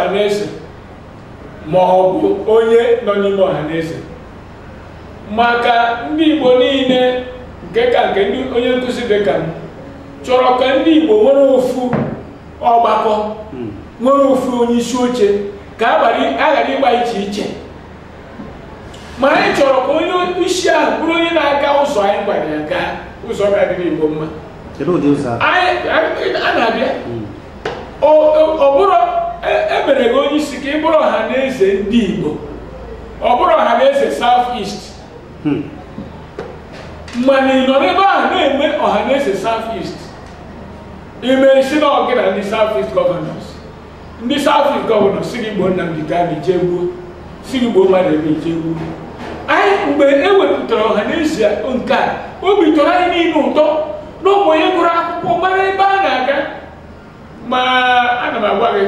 Ọhaneze ma ọ bụ onye nọ n'ime Ọhaneze, maka ndị Igbo niile, nke ka nke ndị onye nkụzi dị ka m chọrọ ka ndị Igbo nwere ofu ọgbakọ, nwere ofu onye isi oche, ka a ghara ịgba iche iche. Ma anyị chọrọ ka onye isi ahụ bụrụ onye na-aga ụzọ anyị gwara ya gaa, ụzọ ga-adịrị Igbo mma. A na-abịa ọ bụrụ emere gị onye isi ka ị bụrụ Ọhaneze ndị Igbo, ọ bụrụ Ọhaneze South East, mana ị nọ n'ebe ahụ na-eme Ọhaneze South East, ime si na ọgị na ndị South East Governors, ndị South East Governors si gị gbuo Nnamdi Kanu jee gbuo, si gị gbuo mmadụ ebe jee gbuo. Anyị mgbe e wepụtara Ọhaneze nke a, obi tọrọ anyị niile ụtọ na ọ bụ onye gụrụ akwụkwọ mara ebe a na-aga. Ma ana m agwa gị,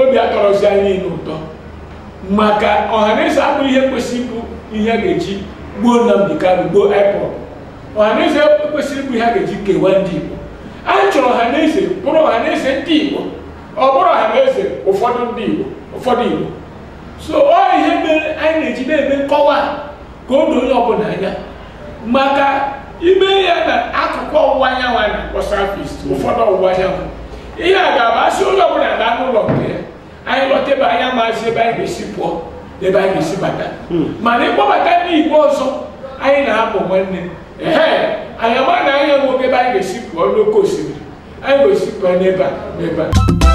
obi atọrọzi anyị niile ụtọ, maka Ọhaneze abụghị ihe kwesịrị ịbụ ihe a ga-eji gbuo Nnamdi Kanu, gbuo IPOB. Ọhaneze kwesịrị ịbụ ihe a ga-eji kewaa ndị Igbo. Anyị chọrọ Ọhaneze bụrụ Ọhaneze ndị Igbo, ọ bụrụ Ọhaneze ụfọdụ ndị Igbo, ụfọdụ Igbo. So ọ ihe mere anyị na-eji na-eme nkọwa ka o doo onye ọbụla anya, maka ime ya na akụkụ ọwụwa anyanwụ a na-akpọ South East, ụfọdụ ọwụwa anyanwụ, ihe a ga-abụ asị onye ọbụla na n'ụlọ nke ya, anyị lọta ebe anyị amaghịzi ebe anyị ga-esi pụọ, ebe anyị ga-esi bata. Mana ịkpọbata ndị Igbo ọzọ, anyị na-abụ nwanne, ehe, anyị ama na anyị enweghị ebe anyị ga-esi pụọ n'oké osimiri, anyị ga-esi pụọ n'ebe a n'ebe a.